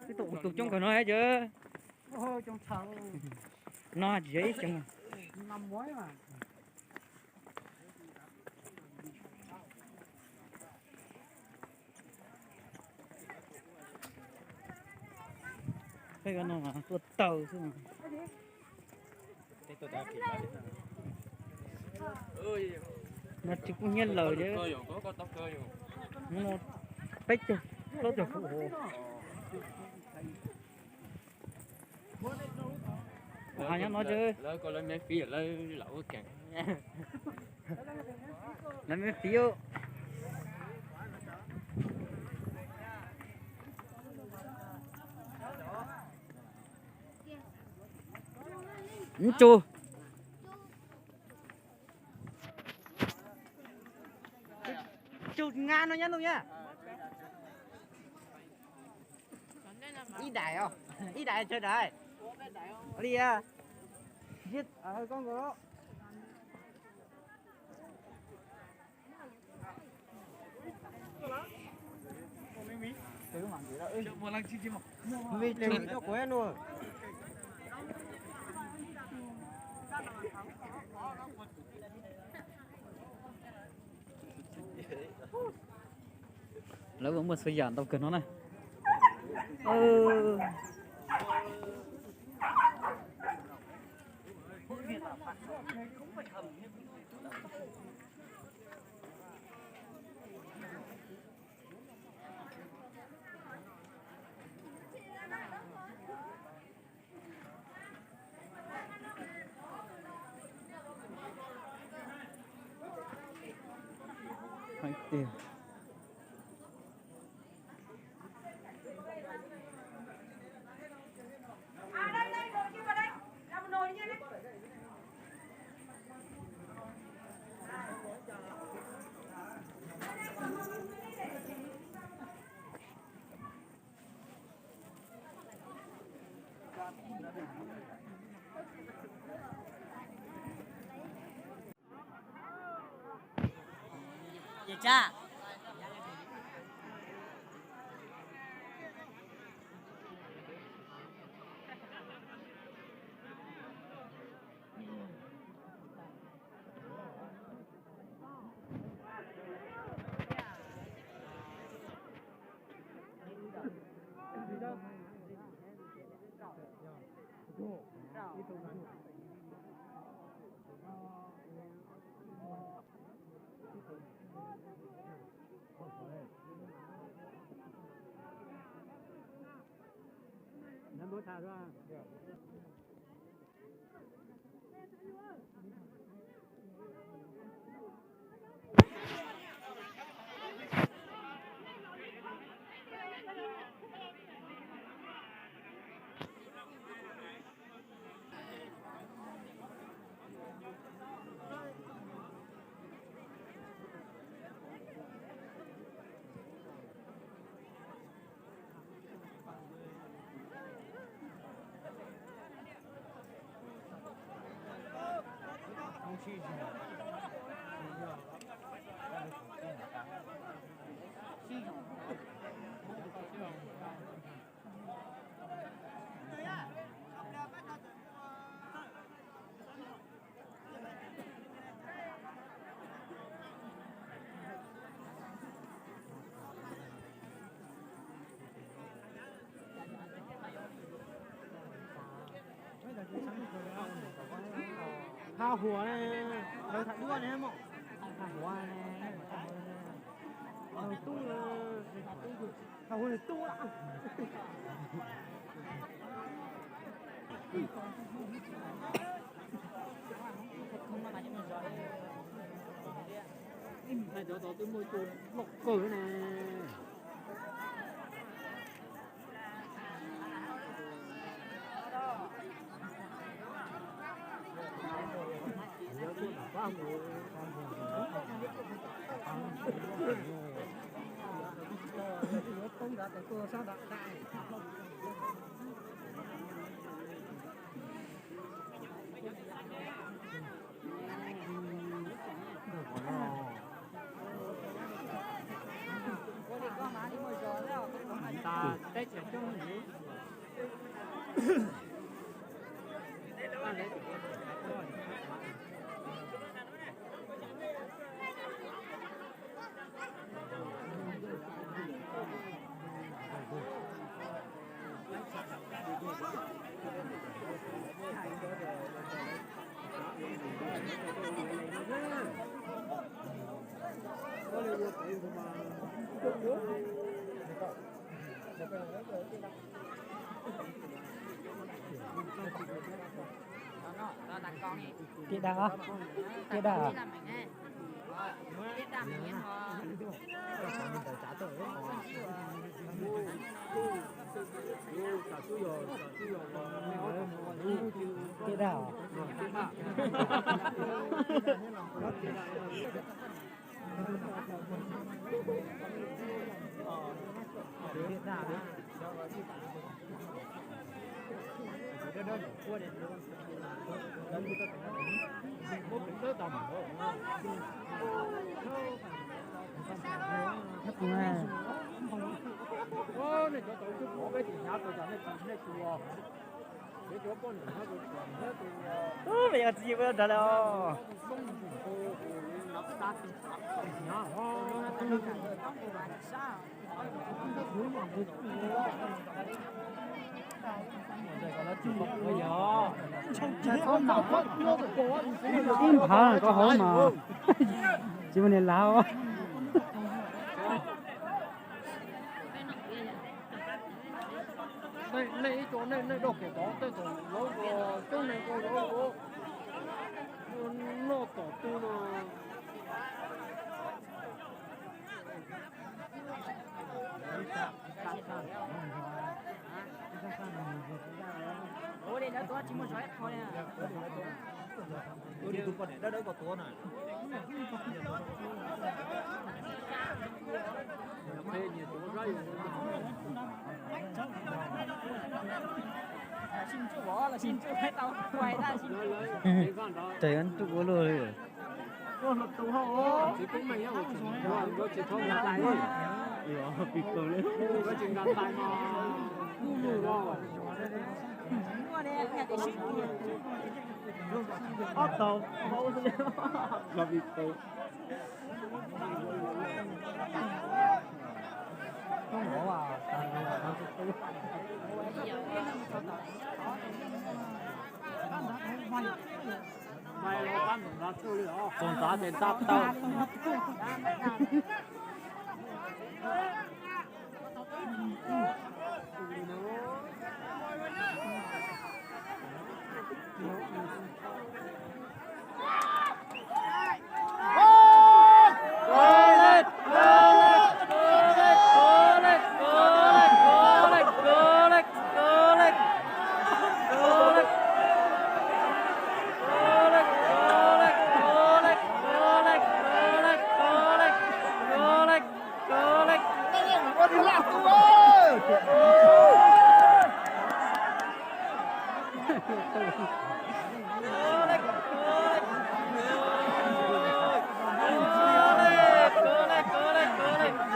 Twb tau tus coob kawg no thiab ces. No tsis yog ib xyoo. Peb no mas tuaj taw xwb. No tsis kuj nyiaj lawm thiab. Hnub no peb caug plaub caug kuv. Nyob no lawv me fiv. Ib tug, tug nga no nyab no nyab. Ib daim os, ib daim tsawg daim li a? Koj nkaus. Lawv muaj txhua yam ntau kawg no na. Ha huav ne, lawv tham duab ne mog. Ha huav ne, tub, ha huav nws tub. Cov tod twb muaj ib tug loj kawg ne. Ua li koj mas li muaj zog, ua li koj mas li muaj zog. Kiag dag, kiag dag. Kiag dag. Ub, me nyuam txiv yim ua rov lawm os. Ib nphav koj hauv mas tsis muaj niam lav. Nej ib co nej, nej dog pem tod, tej thaum lawv ua coob neeg ua lawv ua noj tom tu no. Ua li lawv tuav tsis muaj zog ib qho li. Ua li tus poj niam dawb dawb ko tuav na. Tes ntuj ua luaj li. Ob tau, los vim tus. Txog nrad ces ntab tau.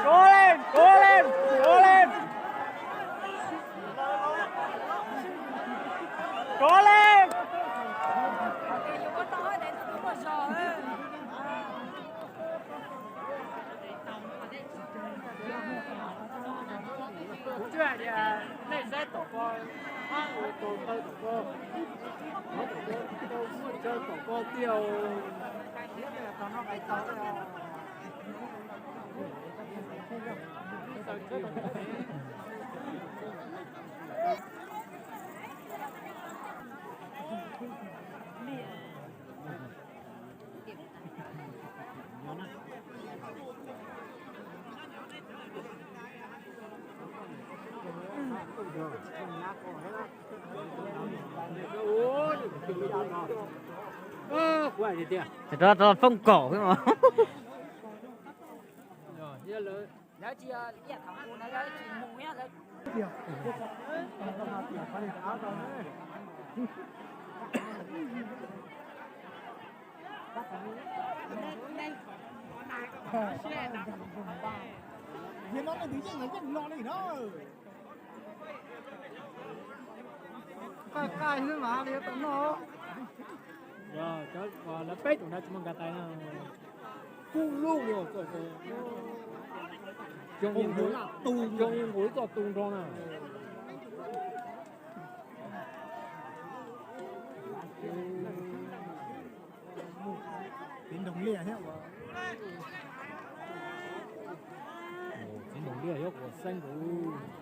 Kov leej, kov leej, kov leej. Kov leej. Kuv twb hais tias nej saib tom ko, tus taw tom ko, tom ko, muaj chaw tom ko tiag. Rov rau foob kaum xwb mas. Lawv tsis, ib yam thaum ub na, lawv tsis mus, lawv Yog no leej twg yeej los yeej no li na. Qaij qaij xwb mas li tau noj. Yog cov lawv peb tus no tsis muaj nka tais no, kub lub li txoj, zoo li nqus ib txoj tu nrog na. Txiv nroog liaj thiab, txiv nroog liaj thiab quav xeeb nkaus.